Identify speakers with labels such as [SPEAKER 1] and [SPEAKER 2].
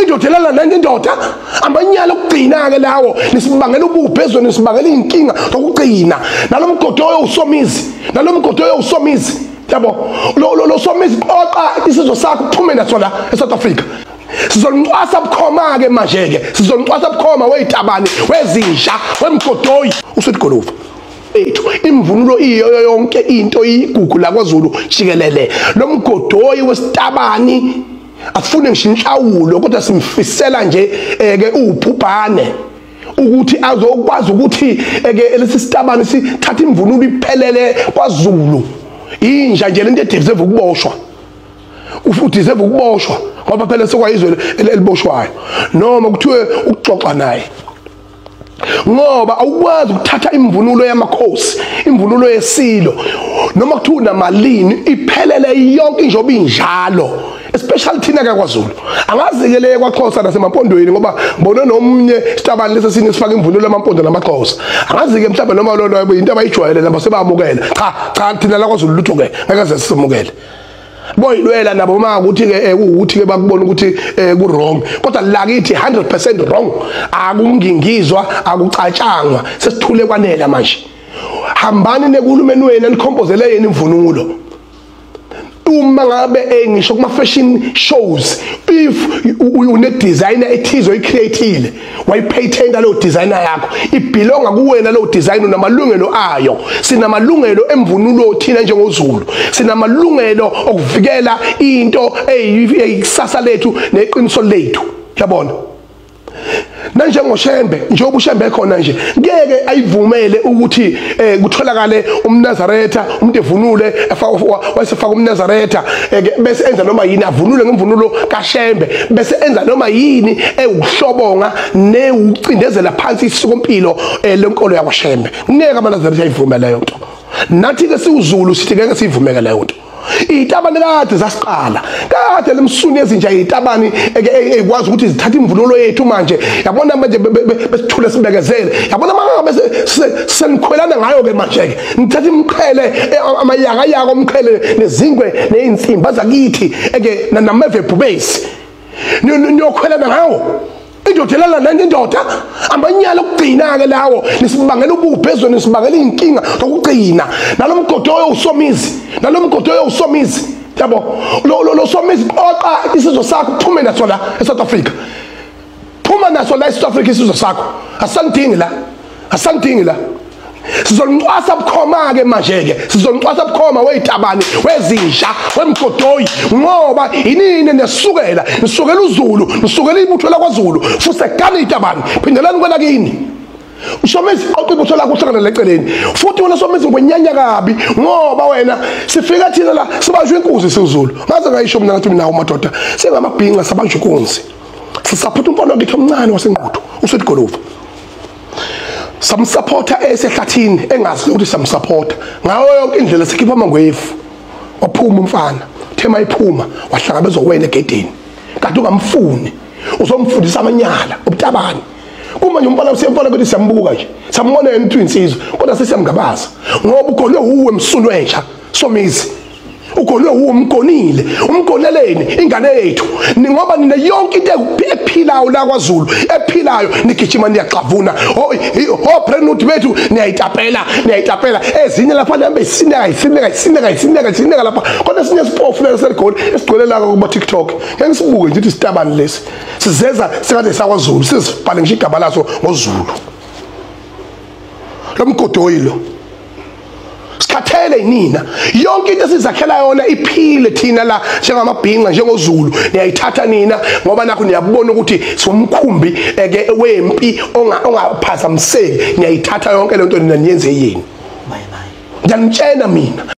[SPEAKER 1] Indoda elala nenye indoda, amanyala okugcina ke lawo, nisibangela ububhe ezweni, nisibangela inkinga zokugcina. Nalomgodoyo uSomizi, nalomgodoyo uSomizi. Yabo, lo Somizi qoqa isizwe sakho uphume naso la eSouth Africa. Sizolincwasa bukhoma ke manje ke, sizolincwasa bukhoma wezitabane, wezinja, wemgodoyi, uSweet Guluva. Ethu imvunulo iyo yonke into igugu la kwaZulu jikelele. Lo mgodoyi wesitabani asifune ngisho inhlawulo, kodwa simfisela nje ke ubhubhane ukuthi azokwazi ukuthi ke lesi sitabani sithatha imvunulo iphelele kwaZulu. Inja nje lento edeserve ukuboshwa, udeserve ukuboshwa ngoba phela sekwayizwe eliboshwayo, noma kuthiwe ukuxoxa naye, ngoba awukwazi ukuthatha imvunulo yamakhosi, imvunulo yesilo, noma kuthiwa unamalini, iphelele yonke njengoba injalo. Especially thina ke kwaZulu. Angazi ke le kwaXhosa nasemampondweni, ngoba ngibone nomnye sitabani lesi sinye sifaka imvunulo yamampondo namaXhosa. Angazi ke mhlawumbe noma lo into abayijwayele nabo sebamukela. Cha cha, thina la kwaZulu lutho ke ngeke ze simukele. Boyilwela nabo uma ukuthi ke ukuthi ke bakubona ukuthi ku wrong, kodwa la kithi 100% wrong. Akungingizwa, akucatshangwa, sesithule kwanela manje. Hambani nekuhulumeni wenu nikhomphozele yena imvunulo. Uma ngabe ngisho kuma fashion shows, if une designer ethize oyicreateile, wayipatenta leyo designer yakho, ibelonga kuwena leyo design, unamalungelo ayo. Sinamalungelo emvunulo thina njengoZulu, sinamalungelo okuvikela into eyikusasa lethu neqiniso lethu. Yabona, nanjengoShembe, njengoba uShembe ekhona nje, ngeke ayivumele ukuthi kutholakale umNazaretha, umuntu evunule wayesefaka umNazaretha bese enza noma yini, avunule ngemvunulo kaShembe bese enza noma yini ewuhlobonga newucindezela phansi isikompilo lenkolo yakwaShembe. Ngeke amaNazaretha ayivumele leyo nto. Nathi ke siwuZulu sithi ngeke siyivumele leyo nto. Itabane kade zasiqala kade lemsuni ezinja itabani ekwazi ukuthi zithathe imvunulo yethu manje. Yabona manje besithule sibekezele, yabona mangabe senikhwelana ngayo ke manje ke nithatha imqhele, amayaka yako omqhele nezingwe nezinsimba zakithi eke nameve bhubesi niyokhwelana ngawo. Indoda elala nenye indoda, amanyala okugcina ke lawo, nisibangela ububhe ezweni, nisibangela inkinga zokugcina. Nalomgodoyo uSomizi, nalomgodoyo uSomizi. Yabo, lo Somizi qoqa isizwe sakho uphume naso la eSouth Africa. Phuma naso la eSouth Africa isizwe sakho. Asanidingi la, asanidingi la. Sizolincwasa bukhoma ke manje ke, sizolincwasa bukhoma wezitabane, wezinja, wemgodoyi, ngoba inini nesukela, nisukela uZulu, nisukela ibutho lakwaZulu, futhi segani itabane, phindelani kwela kini. uSomizi qoqa ibutho lakho uhlangane leceleni. Futhi wena Somizi ngwenyanya kabi, ngoba wena sifika thina la sibanjwe inkunzi siwuZulu. Ngaze ngayisho mina ngathi mina madoda, sengamabhinca sabanjwe inkunzi. Sisapotha umfana wakhe omncane waseNquthu, uSweet Guluva. Samsupporta esehlathini engazi ukuthi samsupporta ngayo yonke indlela, sikhipha amangwevu. Waphuma umfana, thema iphuma wahlangabezwa wena egedeni, kanti ungamfuni, uzomfundisa amanyala ubutabani. Kuma nje umfana usiyamfana ukuthi siyambuka nje, sambona yena uthi insizwa, kodwa sesiyamgabaza ngoba ugolwe uwe msunu wenja Somizi, ugolwe uwe, umgonile, umgoneleni ingane yethu, ngoba nina yonke into ephilayo la kwaZulu ephilayo nigijima niyaxavuna. O Brentwood bethu niyayitapela, niyayitapela ezinye lapha nihambe isineka isineka isineka isineka isineka lapha, kodwa sinye siphofu lesi seligoli esigcwele la kuma TikTok. Ngeke sibuke nje ukuthi sitabani lesi sizeza sengathi sakwaZulu, sizibhale ngisho igama laso ngoZulu. Lo mgodoyi lo sikhathele nina, yonke into esizakhela yona iphile thina la njengamabhinca njengoZulu niyayithatha nina, ngoba nakho niyabona ukuthi siwumkhumbi eke wempi ongaphazamiseki, niyayithatha yonke lento nina niyenze yini. Ngiyanitshela mina.